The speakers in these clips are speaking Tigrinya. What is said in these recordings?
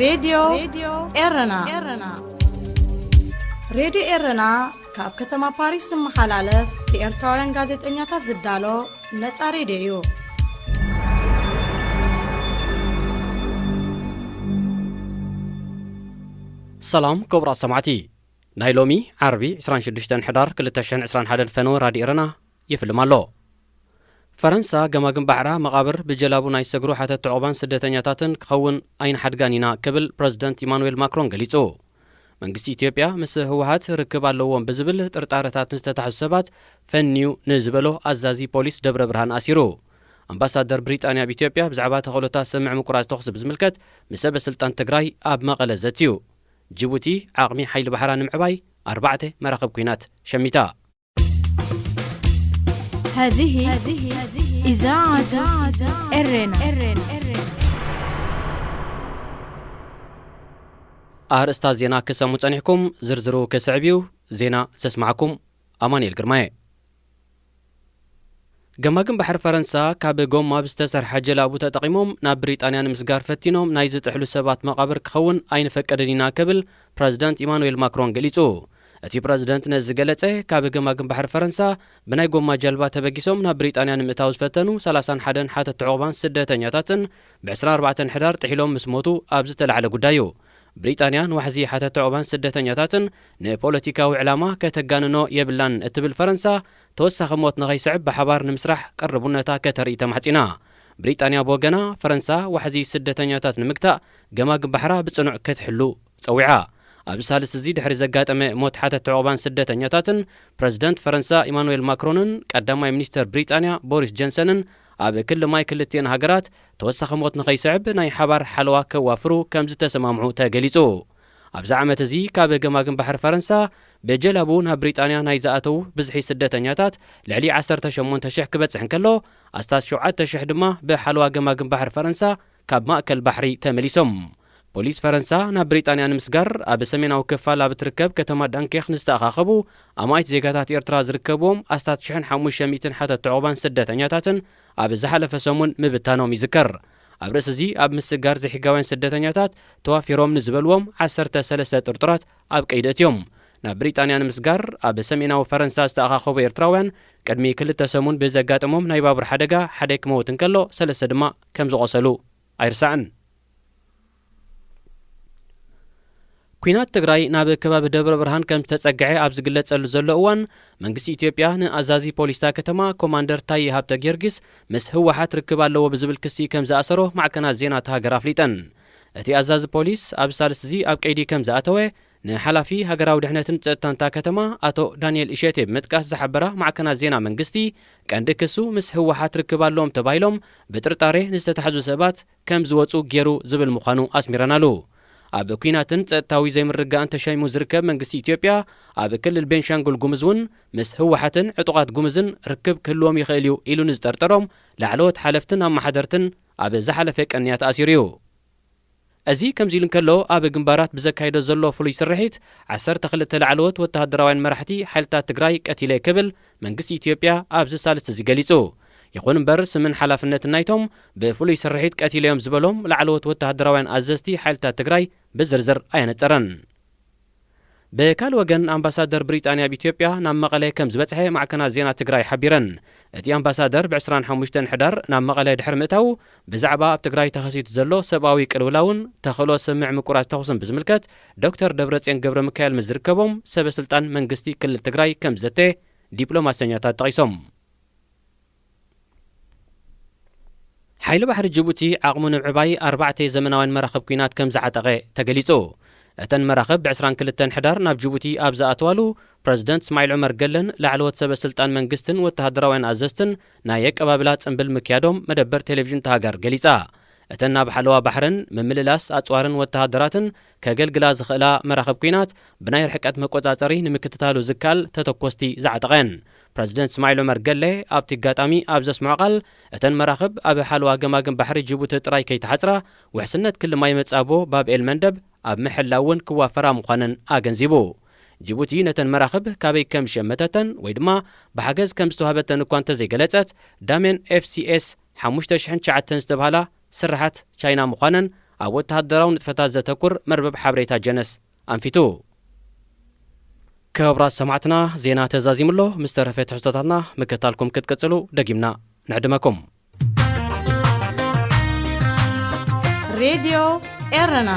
ሬድዮ ኤረና። ሬድዮ ኤረና ካብ ከተማ ፓሪስ ዝመሓላለፍ ብኤርትራውያን ጋዜጠኛታት ዝዳሎ ነጻ ሬድዮ እዩ። ሰላም ክቡራት ሰማዕቲ፣ ናይ ሎሚ ዓርቢ ዕስራን ሽዱሽተን ሕዳር ክልተ ሽሕን ዕስራን ሓደን ፈነወ ራድዮ ኤረና ይፍልም ኣሎ። ፈረንሳ ገማግም ባሕራ መቓብር ብጀላቡ ናይ ሰግሩ ሓተት ዕቑባን ስደተኛታትን ክኸውን ኣይንሓድጋን ኢና ክብል ፕረዚደንት ኢማኑኤል ማክሮን ገሊጹ። መንግስቲ ኢትዮጵያ ምስ ህወሓት ርክብ ኣለዎም ብዝብል ጥርጣረታት ንዝተታሕዙ ሰባት ፈንዩ ንዝበሎ ኣዛዚ ፖሊስ ደብረ ብርሃን ኣሲሩ። ኣምባሳደር ብሪጣንያ ኣብ ኢትዮጵያ ብዛዕባ ተኽእሎታት ስምምዕ ምቁራጽ ተኹሲ ብዝምልከት ምስ ሰበ ስልጣን ትግራይ ኣብ መቐለ ዘትዩ። ጅቡቲ ዓቕሚ ሓይሊ ባሕራ ንምዕባይ ኣርባዕተ መራኽብ ኲናት ሸሚታ። هذه إذاعة إرنا. ኣርእስታት ዜና ክሰሙ ጸኒሕኩም፣ ዝርዝሩ ክስዕብ እዩ። ዜና ዘስማዕኩም ኣማኑኤል ግርማየ። ገማግም ባሕሪ ፈረንሳ ካብ ጎማ ብዝተሰርሐ ጀላቡ ተጠቒሞም ናብ ብሪጣንያ ንምስጋር ፈቲኖም ናይ ዝጥሕሉ ሰባት መቓብር ክኸውን ኣይንፈቅድን ኢና ክብል ፕረዚደንት ኢማኑኤል ማክሮን ገሊጹ። እቲ ፕረዚደንት ነዚ ዝገለጸ ካብ ገማግም ባሕሪ ፈረንሳ ብናይ ጎማ ጀልባ ተበጊሶም ናብ ብሪጣንያ ንምእታው ዝፈተኑ ሰላሳን ሓደን ሓተት ዕቑባን ስደተኛታትን ብ ዕስራን ኣርባዕተን ሕዳር ጥሒሎም ምስ ሞቱ ኣብ ዝተላዕለ ጉዳይ እዩ። ብሪጣንያ ንዋሕዚ ሓተት ዕቑባን ስደተኛታትን ንፖለቲካዊ ዕላማ ከተጋንኖ የብላን እትብል ፈረንሳ፣ ተወሳኺ ሞት ንኸይስዕብ ብሓባር ንምስራሕ ቅርቡነታ ከተርኢ ተማሕጺና። ብሪጣንያ ብወገና፣ ፈረንሳ ዋሕዚ ስደተኛታት ንምግታእ ገማግም ባሕራ ብጽኑዕ ክትሕሉ ጸዊዓ። ኣብዚ ሳልስቲ እዚ ድሕሪ ዘጋጠመ ሞት ሓተት ዕቑባን ስደተኛታትን፣ ፕረዚደንት ፈረንሳ ኢማኑኤል ማክሮንን ቀዳማይ ሚኒስተር ብሪጣንያ ቦሪስ ጀንሰንን ኣብ ክሊ ማይ ክልቲኤን ሃገራት ተወሳኺ ሞት ንኸይስዕብ ናይ ሓባር ሓለዋ ከዋፍሩ ከም ዝተሰማምዑ ተገሊጹ። ኣብዚ ዓመት እዚ ካብ ገማግም ባሕሪ ፈረንሳ ብጀላቡ ናብ ብሪጣንያ ናይ ዝኣተዉ ብዝሒ ስደተኛታት ልዕሊ ዓሰርተ ሸሞንተ ሽሕ ክበጽሕ እንከሎ፣ ኣስታት ሸውዓተ ሽሕ ድማ ብሓለዋ ገማግም ባሕሪ ፈረንሳ ካብ ማእከል ባሕሪ ተመሊሶም። ፖሊስ ፈረንሳ ናብ ብሪጣንያ ንምስጋር ኣብ ሰሜናዊ ክፋል ኣብ እትርከብ ከተማ ዳንኬክ ንዝተኣኻኸቡ ኣማኢት ዜጋታት ኤርትራ ዝርከብዎም ኣስታት ሽሕን ሓሙሽተ ሚእትን ሓተት ዕቑባን ስደተኛታትን ኣብ ዝሓለፈ ሰሙን ምብታኖም ይዝከር። ኣብ ርእሲ እዚ ኣብ ምስጋር ዘይሕጋውያን ስደተኛታት ተዋፊሮም ንዝበልዎም ዓሰርተ ሰለስተ ጥርጡራት ኣብ ቀይዲ እትዮም። ናብ ብሪጣንያ ንምስጋር ኣብ ሰሜናዊ ፈረንሳ ዝተኣኻኸቡ ኤርትራውያን ቅድሚ ክልተ ሰሙን ብዘጋጠሞም ናይ ባቡር ሓደጋ ሓደ ክመውት እንከሎ ሰለስተ ድማ ከም ዝቖሰሉ ኣይርሳዕን። ኲናት ትግራይ ናብ ከባቢ ደብረ ብርሃን ከም ዝተጸግዐ ኣብ ዝግለጸሉ ዘሎ እዋን መንግስቲ ኢትዮጵያ ንኣዛዚ ፖሊስ እታ ከተማ ኮማንደር ታየ ሃብተ ጊዮርጊስ ምስ ህወሓት ርክብ ኣለዎ ብዝብል ክሲ ከም ዝኣሰሮ ማዕከናት ዜና እታ ሃገር ኣፍሊጠን። እቲ ኣዛዚ ፖሊስ ኣብ ሳልስቲ እዚ ኣብ ቀይዲ ከም ዝኣተወ ንሓላፊ ሃገራዊ ድሕነትን ጸጥታን እታ ከተማ ኣቶ ዳንኤል እሸቴ ብምጥቃስ ዝሓበራ ማዕከናት ዜና መንግስቲ፣ ቀንዲ ክሱ ምስ ህወሓት ርክብ ኣለዎም ተባሂሎም ብጥርጣሬ ንዝተታሕዙ ሰባት ከም ዝወጹ ገይሩ ዝብል ምዃኑ ኣስሚረናሉ። ኣብ ኲናትን ጸጥታዊ ዘይምርግጋእን ተሸይሙ ዝርከብ መንግስቲ ኢትዮጵያ ኣብ ክልል ቤንሻንጉል ጉምዝ እውን ምስ ህወሓትን ዕጡቓት ጉምዝን ርክብ ክህልዎም ይኽእል እዩ ኢሉ ንዝጠርጠሮም ላዕለዎት ሓለፍትን ኣመሓደርትን ኣብ ዝሓለፈ ቀንያ ተኣሲሩ እዩ። እዚ ከምዚ ኢሉ እንከሎ፣ ኣብ ግንባራት ብዘካየዶ ዘሎ ፍሉይ ስርሒት ዓሰርተ ክልተ ላዕለዎት ወተሃደራውያን መራሕቲ ሓይልታት ትግራይ ቀቲለ ክብል መንግስቲ ኢትዮጵያ ኣብዚ ሳልስቲ እዚ ገሊጹ። ይኹን እምበር ስምን ሓላፍነትን ናይቶም ብፍሉይ ስርሒት ቀቲለዮም ዝበሎም ላዕለዎት ወተሃደራውያን ኣዘዝቲ ሓይልታት ትግራይ ብዝርዝር ኣየነጸረን። ብካል ወገን ኣምባሳደር ብሪጣንያ ኣብ ኢትዮጵያ ናብ መቐለ ከም ዝበጽሐ ማዕከናት ዜና ትግራይ ሓቢረን። እቲ ኣምባሳደር ብ ዕስራን ሓሙሽተን ሕዳር ናብ መቐለ ድሕሪ ምእታዉ ብዛዕባ ኣብ ትግራይ ተኸሲቱ ዘሎ ሰብኣዊ ቅልውላውን ተኽእሎ ስምምዕ ምቁራጽ ተኹስን ብዝምልከት ዶክተር ደብረጽዮን ገብረ ሚካኤል ምስ ዝርከቦም ሰበ ስልጣን መንግስቲ ክልል ትግራይ ከም ዝዘተ ዲፕሎማሰኛታት ጠቒሶም። ሓይሊ ባሕሪ ጅቡቲ ዓቕሙ ንምዕባይ ኣርባዕተ ዘመናውያን መራኽብ ኲናት ከም ዝዓጠቐ ተገሊጹ። እተን መራኽብ ብ ዕስራን ክልተን ሕዳር ናብ ጅቡቲ ኣብ ዝኣተዋሉ ፕረዚደንት እስማዒል ዑመር ገለን ላዕለዎት ሰበ ስልጣን መንግስትን ወተሃደራውያን ኣዘዝትን ናይ ኣቀባብላ ጽምብል ምክያዶም መደበር ቴሌቪዥን እታ ሃገር ገሊጻ። እተን ናብ ሓለዋ ባሕርን ምምልላስ ኣጽዋርን ወተሃደራትን ከገልግላ ዝኽእላ መራኽብ ኲናት ብናይ ርሕቀት መቆጻጸሪ ንምክትታሉ ዝከኣል ተተኮስቲ ዝዓጠቐን። ፕረዚደንት እስማዒል ዑመር ገለ ኣብቲ ኣጋጣሚ ኣብ ዘስምዖ ቃል፣ እተን መራኽብ ኣብ ሓለዋ ገማግም ባሕሪ ጅቡቲ ጥራይ ከይተሓጽራ፣ ውሕስነት ክሊ ማይ መጻቦ ባብ ኤል መንደብ ኣብ ምሕላው እውን ክዋፈራ ምዃነን ኣገንዚቡ። ጅቡቲ ነተን መራኽብ ካበይ ከም ዝሸመተተን ወይ ድማ ብሓገዝ ከም ዝተዋህበተን እኳ እንተዘይገለጸት፣ ዳሜን ኤፍ ሲ ኤስ ሓሙሽተ ሽሕን ትሽዓተን ዝተባህላ ስርሓት ቻይና ምዃነን ኣብ ወተሃደራዊ ንጥፈታት ዘተኩር መርበብ ሓበሬታ ጀነስ ኣንፊቱ። ክቡራት ሰማዕትና፣ ዜና ተዛዚሙ ኣሎ። ምስ ተረፈ ትሕዝቶታትና ምክታልኩም ክትቅጽሉ ደጊምና ንዕድመኩም። ሬድዮ ኤረና።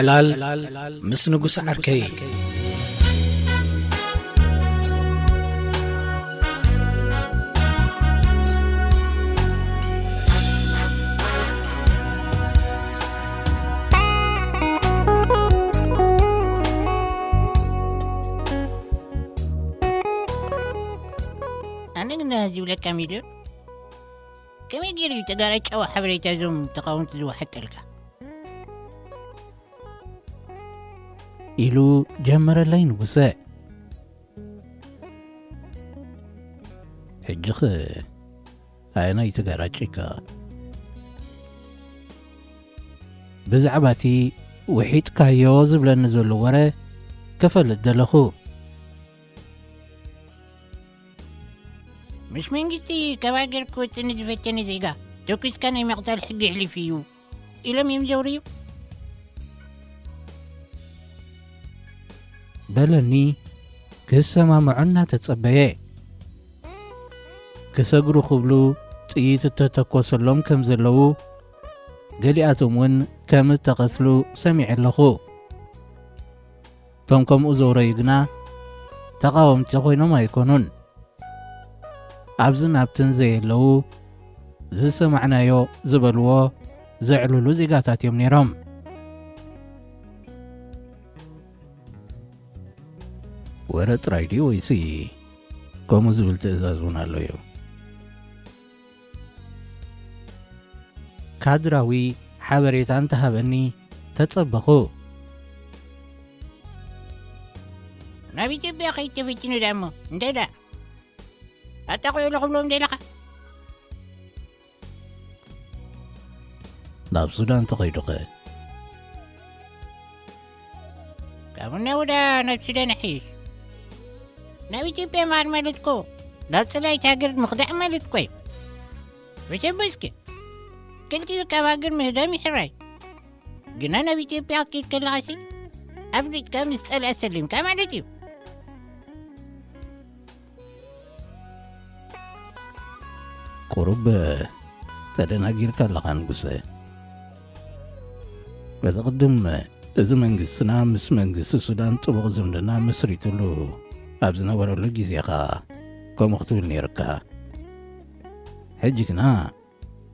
ዕላል ምስ ንጉስ ዓርከይ። ኣነ ግን ዝብለካ ሚልዮን፣ ከመይ ገይሩ እዩ ተጋራጫዊ ሓበሬታ እዞም ተቓወምቲ ዝወሓጠልካ? ኢሉ ጀመረለይ ንጉሰ። ሕጂኸ ኣየናይ ተጋራጭካ? ብዛዕባ እቲ ውሒጥካዮ ዝብለኒ ዘሎ ወረ ክፈልጥ ደለኹ። ምስ መንግስቲ ካብ ሃገር ክወጽእ ንዝፈተነ ዜጋ ተኲስካ ናይ ምቕታል ሕጊ የሕሊፉ እዩ ኢሎም እዮም ዘውርዩ። በለኒ ክሰማምዑ እናተጸበየ። ክሰግሩ ክብሉ ጥይት እተተኮሰሎም ከም ዘለዉ፣ ገሊኣቶም እውን ከም እተቐትሉ ሰሚዐ ኣለኹ። እቶም ከምኡ ዘውረዩ ግና ተቓወምቲ ኮይኖም ኣይኮኑን። ኣብዝን ኣብትን ዘየለዉ ዝሰማዕናዮ ዝበልዎ ዘዕልሉ ዜጋታት እዮም ነይሮም። ወረ ጥራይ ድዩ ወይሲ ከምኡ ዝብል ትእዛዝ እውን ኣሎ እዩ? ካድራዊ ሓበሬታ እንተሃበኒ ተጸበኹ። ናብ ኢትዮጵያ ከይድ ተፈቲኑ ደኣ እሞ እንታይ ደኣ ኣጣቕዑ ኢሉ ክብሎም ደለኻ? ናብ ሱዳን ተኸይዱኸ? ካብ ናውዳ ናብ ሱዳን ኣሕይሽ። ናብ ኢትዮጵያ ምኻድ ማለት እኮ ናብ ጸላኢት ሃገር ምኽዳዕ ማለት እኮ እዩ። በሸበሽኪ። ክልቲኡ ካብ ሃገር ምህዳም ይሕራይ። ግና ናብ ኢትዮጵያ ክትከይድ ከለኻሲ ኣፍሊጥካ ምስ ጸላኢ ሰሊምካ ማለት እዩ። ቁሩብ ተደናጊርካ ኣለኻ ንጉሰ። በዚ ቅድም እዚ መንግስትና ምስ መንግስቲ ሱዳን ጥቡቕ ዝምድና መስሪትሉ ኣብ ዝነበረሉ ግዜ ኸኣ ከምኡ ክትብል ነይርካ። ሕጂ ግና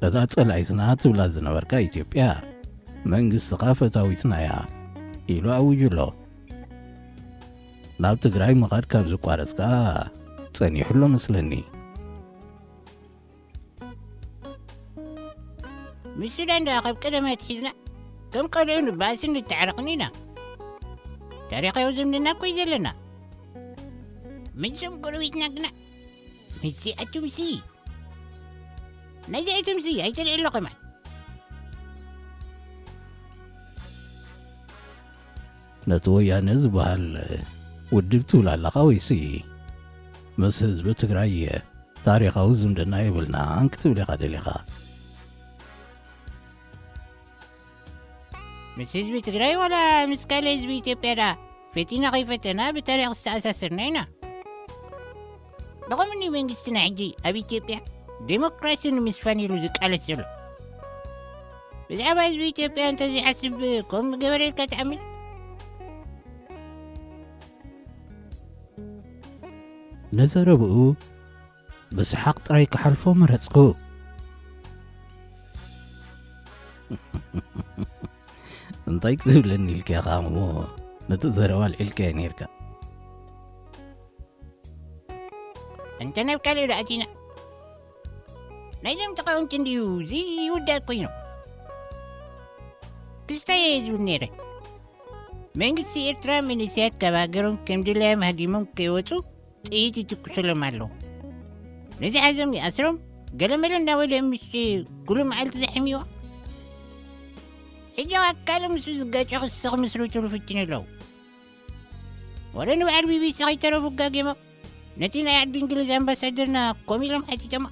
እዛ ጸላኢትና ትብላ ዝነበርካ ኢትዮጵያ መንግስትኻ ፈታዊትና እያ ኢሉ ኣዊጁ ኣሎ። ናብ ትግራይ ምኻድ ካብ ዝቋረጽ ከኣ ጸኒሑ ኣሎ መስለኒ። ምስ ሱዳን ደኣ ካብ ቀደም ኣትሒዝና ከም ቆልዑ ንባእስን ንተዓረቕን ኢና። ታሪኻዊ ዝምድና እኮ እዩ ዘለና። ምስዞም ጎረቤትና ግና ምስዚኣቱምሲ፣ ናይዚኣቱምሲ ኣይተልዕሎ ከማን። ነቲ ወያነ ዝበሃል ውድብ ትብል ኣለኻ ወይሲ ምስ ህዝቢ ትግራይ ታሪኻዊ ዝምድና የብልናን ክትብል ኢኻ ደሊኻ? ምስ ህዝቢ ትግራይ ዋላ ምስ ካልእ ህዝቢ ኢትዮጵያ ደኣ ፈቲና ከይፈተና ብታሪኽ ዝተኣሳሰርና ኢና። ብኸምኒ መንግስትና ሕጂ ኣብ ኢትዮጵያ ዴሞክራሲ ንምስፋን ኢሉ ዝቃለስ ዘሎ? ብዛዕባ ህዝቢ ኢትዮጵያ እንተዘይሓስብ ከምኡ ገበረ ኢልካ ትኣምን? ንዘረብኡ ብሰሓቕ ጥራይ ክሓልፎ መረጽኩ። እንታይ ክትብለኒ ኢልካ ኢኻ እሞ ነቲ ዘረባ ኣልዒልካዮ ነይርካ? እንተ ናብ ካልእ ዶ ኣቲና? ናይዞም ተቓወምቲ እንድዩ ዘይውዳእ ኮይኑ። ክስታይ እየ ዝብል ነይረ። መንግስቲ ኤርትራ መንእሰያት ካብ ሃገሮም ከም ድላዮም ሃዲሞም ከይወጹ ጥይት ይትኩሰሎም ኣለዉ። ነዚ ሓዞም ይኣስሮም፣ ገለመለ እናበለ ምሽ ኩሉ መዓልቲ ዘሕምይዋ። ሕጂ ኣካሉ ምስኡ ዝጋጨ ክሲ ክምስርቱሉ ፍትን ኣለዉ። ወረ ንበዓል ቢቢሲ ከይተረፉ ጋጌሞም። ነቲ ናይ ዓዲ እንግሊዝ ኣምባሳደርና ከምኡ ኢሎም ሓቲቶሞ።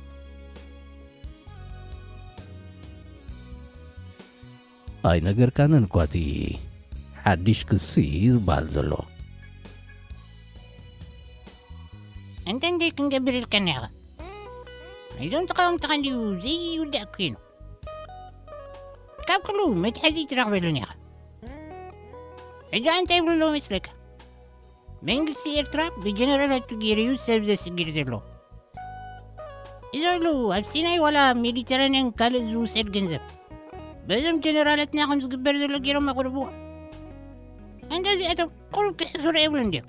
ኣይነገርካንን እኳ እቲ ሓድሽ ክሲ ዝበሃል ዘሎ። እንተ እንዴ ክንገብር ኢልካና ኢኻ? ናይዞም ተቃወምትኻ እንድዩ ዘይውዳእ ኮይኑ። ካብ ኩሉ መትሓዚ ትረኽበሉን ኢኻ። ሕጂ እንታይ ይብሉ ኣለዉ መስለካ? መንግስቲ ኤርትራ ብጀነራላቱ ገይሩ እዩ ሰብ ዘስግር ዘሎ። እዚ ኩሉ ኣብ ሲናይ ዋላ ኣብ ሜዲተራንያን ካልእ ዝውሰድ ገንዘብ በዞም ጀነራላትና ከም ዝግበር ዘሎ ገይሮም ኣቕርብዎ። እንተ እዚኣቶም ቁሩብ ክሕፍሩ የብሉን ድዮም?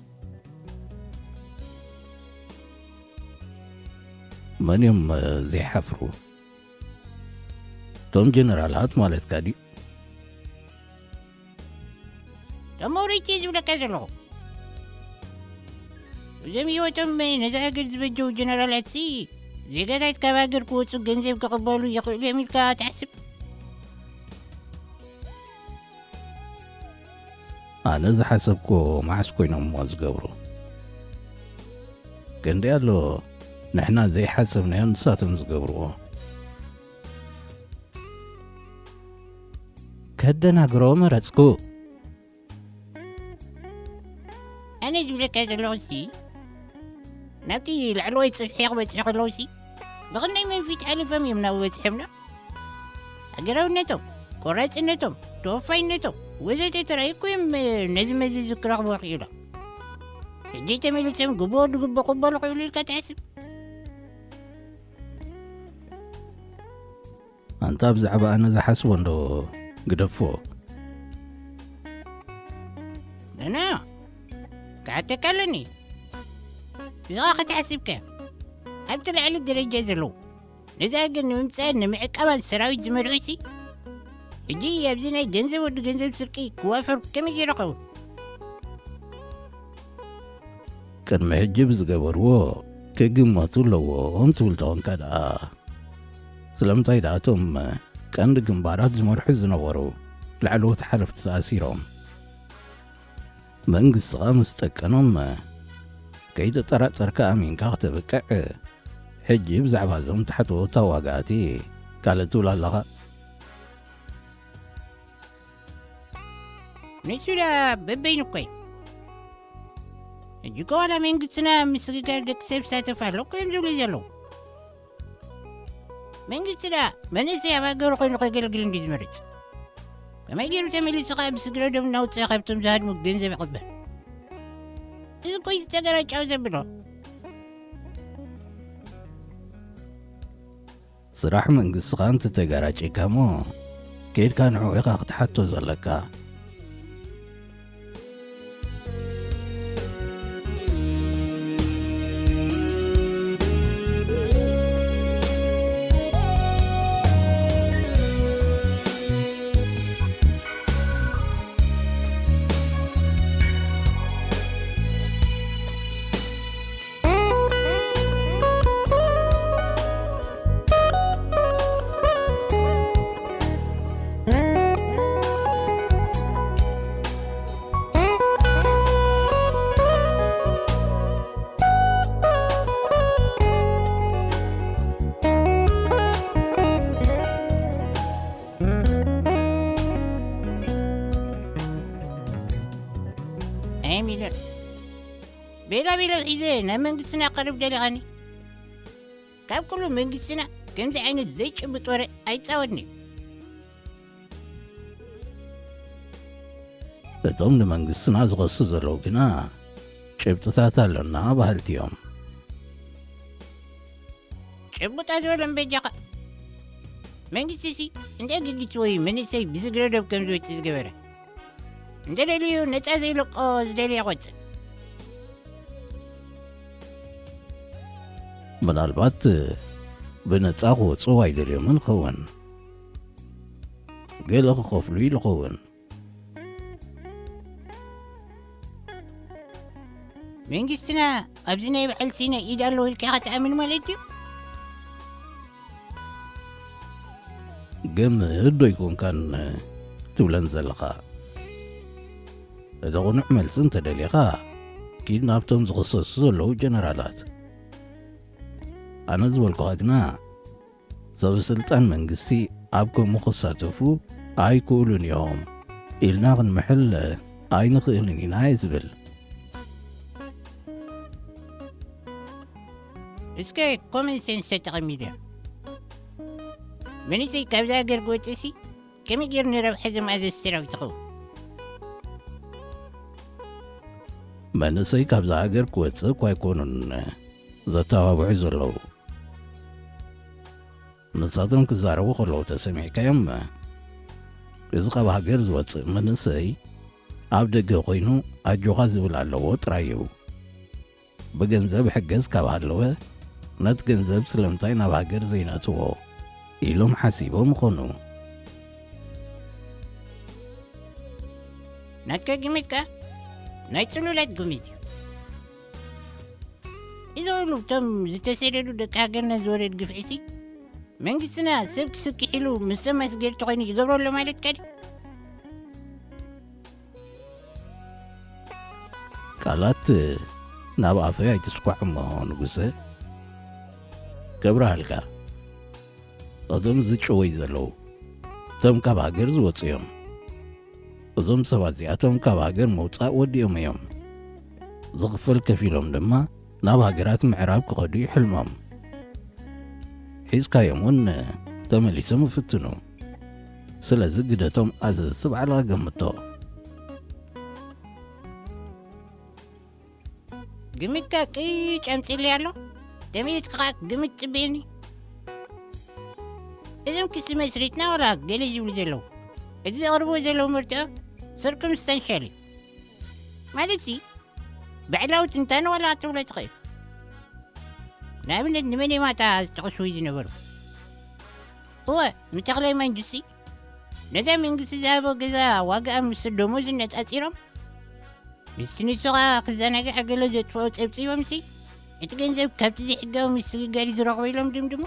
መን እዮም፣ እ፣ ዘይሓፍሩ? እቶም ጀነራላት ማለትካ ድዩ? እቶም መውረይቲ ዝብለካ ዘለኹ። እዞም ህይወቶም ነዛ ሃገር ዝበጀው ጀነራላትሲ ዜጋታት ካብ ሃገር ክወፁ ገንዘብ ክቕበሉ ይኽእሉ እዮም ኢልካ ትሓስብ? ኣነ ዝሓሰብኩ መዓስ ኮይኖም እሞ ዝገብሩ? ክንደይ ኣሎ ንሕና ዘይሓሰብናዮ ንሳቶም ዝገብርዎ። ከደናግሮ መረጽኩ። ኣነ ዝብለካ ዘለኹ ሲ፣ ናብቲ ላዕለዋይ ጽፍሒ ክበጽሑ ከለዉ ሲ፣ ብቕንዳይ መንፊት ሓሊፎም እዮም ናብኡ በጺሖምና። ሃገራውነቶም፣ ቆራጽነቶም፣ ተወፋይነቶም ወዘተ ተራእዩ እኮ እዮም ነዚ መዚ ክረኽብዎ ክኢሎም። ሕጂ ተመሊሶም ግቡኦ ድግቡኦ ክበሉ ክብሉ ኢልካ ትሓስብ? ኣንታ ብዛዕባ ኣነ ዝሓስቦ እንዶ ግደፎ። ነና፣ ክሓተካ ኣለኒ። ንስኻ ክትሓስብከ? ኣብቲ ልዕሊ ደረጃ ዘለዉ፣ ነዚ ሃገር ንምምጻእን ንምዕቃባን ሰራዊት ዝመርሑሲ፣ ሕጂ ኣብዚ ናይ ገንዘብ ወዲ ገንዘብ ስርቂ ክዋፈር ከመይ ገይሩ ኸውን? ቅድሚ ሕጂ ብዝገበርዎ ክግመቱ ኣለዎም ትብል ተኾንካ ደኣ፣ ስለምንታይ ደኣ እቶም ቀንዲ ግንባራት ዝመርሑ ዝነበሩ ላዕለዎት ሓለፍቲ ተኣሲሮም? መንግስትኻ ምስ ጠቀኖም፣ ከይተጠራጠርካ ኣሚንካ ክተብቅዕ፣ ሕጂ ብዛዕባ እዞም ታሕተዎት ተዋጋእቲ ካልእ ትብል ኣለኻ? ንሱ ደኣ በበይኑ እኮ እዩ። ሕጂ እኮ ዋላ መንግስትና ኣብ ምስግጋር ደቂ ሰብ ይሳተፍ ኣሎ እኮ እዮም ዝብሉ ዘለዉ። መንግስቲ ደኣ መንእሰይ ኣብ ሃገሩ ኮይኑ ከገልግል እንድዩ ዝመርጽ። ከመይ ገይሩ ተመሊሱ ኸኣ ብስግረ ዶብ እናውጽአ ካብቶም ዝሃድሙ ገንዘብ ይቕበል? እዚ እኮ እዩ ዝተገራጨወ ዘብሎ። ስራሕ መንግስትኻ እንተተጋራጭካ እሞ፣ ኬድካ ንዕኡ ኢኻ ክትሓቶ ዘለካ። ኣይ ሚልዮን። ቤላ ቤላ ሒዘ ናብ መንግስትና ቀርብ ደሊኻኒ። ካብ ኩሉ መንግስትና ከምዚ ዓይነት ዘይጭብጥ ወረ ኣይጻወድን እዩ። እቶም ንመንግስትና ዝኸሱ ዘለዉ ግና ጭብጥታት ኣሎና በሃልቲ እዮም። ጭቡጣ ዝበሎም በጃኻ። መንግስቲ ሲ እንታይ ግዲት ወይ መንእሰይ ብዝግረ ዶብ ከም ዝወጽእ ዝገበረ? እንተ ደልዩ ነጻ ዘይለቆ ዝደልዮ ይቆጽር። ምናልባት ብነጻ ክወጹ ኣይደልዮምን ይኸውን። ገለ ክኸፍሉ ኢሉ ይኸውን። መንግስትና ኣብዚ ናይ በዓል ሲና ኢድ ኣለዎ ኢልካ ኢኻ ትኣምን ማለት ድዩ? ገምት ዶ ኣይኮንካን ትብለን ዘለኻ? እቲ ቅኑዕ መልሲ እንተደሊኻ፣ ኪድ ናብቶም ዝኽሰሱ ዘለዉ ጀነራላት። ኣነ ዝበልኩኻ ግና፣ ሰበ ስልጣን መንግስቲ ኣብ ከምኡ ክሳተፉ ኣይክእሉን እዮም ኢልና ክንምሕል ኣይንኽእልን ኢና እየ ዝብል። እስከ ኮመን ሴንስ ተጠቐም ኢልያ። መንእሰይ ካብዛ ሃገር ክወፅእሲ ከመይ ገይሩ ንረብሐ እዞም ኣዘዝቲ ሰራዊት ይኸውን? መንእሰይ ካብዛ ሃገር ክወፅእ እኳ ኣይኮኑን ዘተባብዑ ዘለዉ። ንሳቶም ክዛረቡ ከለዉ ተሰሚዕካዮም፣ እዚ ካብ ሃገር ዝወፅእ መንእሰይ ኣብ ደገ ኮይኑ ኣጆኻ ዝብል ኣለዎ ጥራይ እዩ። ብገንዘብ ሕገዝ ካብ ሃለወ፣ ነቲ ገንዘብ ስለምንታይ ናብ ሃገር ዘይነእትዎ ኢሎም ሓሲቦም ይኾኑ። ናትካ ግምት ከ ናይ ጽሉላት ግምት እዩ። እዚ ኩሉ እቶም ዝተሰደዱ ደቂ ሃገርና ዝወረድ ግፍዒሲ መንግስትና ሰብ ክስክሕ ኢሉ ምስቶም ኣስገድቲ ኮይኑ ይገብሮ ኣሎ ማለት ከዲ? ቃላት ናብ ኣፈይ ኣይትስኳዕ እሞ ንጉሰ። ከብርሃልካ፣ እዞም ዝጭወይ ዘለዉ እቶም ካብ ሃገር ዝወፁ እዮም። እዞም ሰባት እዚኣቶም ካብ ሃገር ምውፃእ ወዲኦም እዮም። ዝኽፈል ከፊሎም ድማ ናብ ሃገራት ምዕራብ ክኸዱ እዩ ሕልሞም። ሒዝካዮም እውን ተመሊሶም ይፍትኑ። ስለዚ ግደቶም ኣዘዝቲ ባዕልኻ ገምቶ። ግምትካ ቅጭ ኣምፂእለይ ኣሎ። ተመሊስካ ከዓ ግምት ፅበየኒ። እዞም ክሲ መስሪትና ዋላ ገለ ዝብሉ ዘለዉ፣ እቲ ዘቕርብዎ ዘለዉ መርትዖ ሰርክምስታንሻል እዩ። ማለት ሲ ባዕላዊ ትንታነ ዋላ ክትብሎ ትኽእል። ንኣብነት ንመን እዮም ኣታ ዝጠቕሱ ዝነበሩ? እወ፣ ንተኽላይ መንግስቲ ነዛ መንግስቲ ዝሃቦ ገዛ ዋጋኣ ምስ ደሞዝ ነጻጺሮም፣ ምስቲ ንሱ ኸኣ ክዘናግዕ ገለ ዘጥፍኦ ጸብጺቦምሲ፣ እቲ ገንዘብ ካብቲ ዘይሕጋዊ ምስግጋር እዩ ዝረኽቦ ኢሎም ድምድሙ።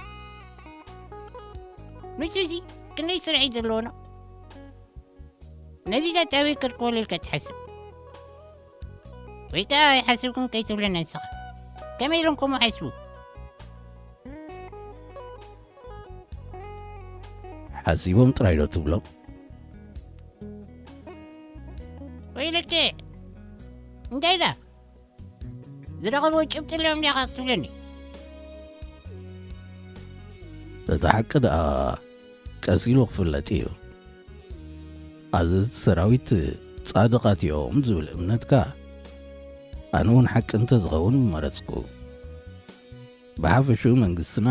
ንሱሲ ክንደይ ስራሕ እዩ ዘለዎ ነው? ነዚ ዘጣበይ ክትኮል ኢልካ ትሓስብ? ወይ ከኣ ኣይሓስብኩን ከይትብለና ንስኻ። ከመይ ኢሎም ከምኡ ሓስቡ? ሓሲቦም ጥራይ ዶ ትብሎም? ወይ ልክዕ። እንታይ ደኣ? ዝረኸብዎ ጭብጢ ኣለዎም ዲኻ ክትብለኒ? እቲ ሓቂ ደኣ ቀስ ኢሉ ክፍለጥ እዩ። ኣዘዝቲ ሰራዊት ጻድቓት እዮም ዝብል እምነትካ፣ ኣነ እውን ሓቂ እንተዝኸውን ምመረጽኩ። ብሓፈሽኡ መንግስትና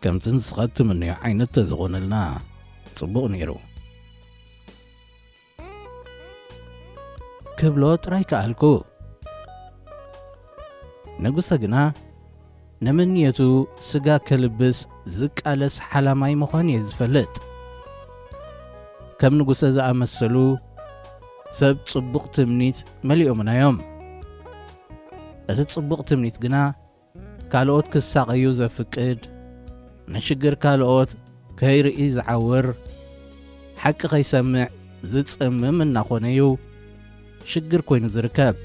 ከምቲ ንስኻ እትምነዮ ዓይነት ተዝኾነልና ጽቡቕ ነይሩ። ክብሎ ጥራይ ከኣልኩ። ንጉሰ ግና ንምንየቱ ስጋ ከልብስ ዝቃለስ ሓላማይ ምዃን እየ ዝፈልጥ። ከም ንጉሰ ዝኣመሰሉ ሰብ ጽቡቕ ትምኒት መሊኦምና እዮም። እቲ ጽቡቕ ትምኒት ግና ካልኦት ክሳቐዩ ዘፍቅድ፣ ንሽግር ካልኦት ከይርኢ ዝዓውር፣ ሓቂ ከይሰምዕ ዝጸምም እናኾነ እዩ ሽግር ኮይኑ ዝርከብ።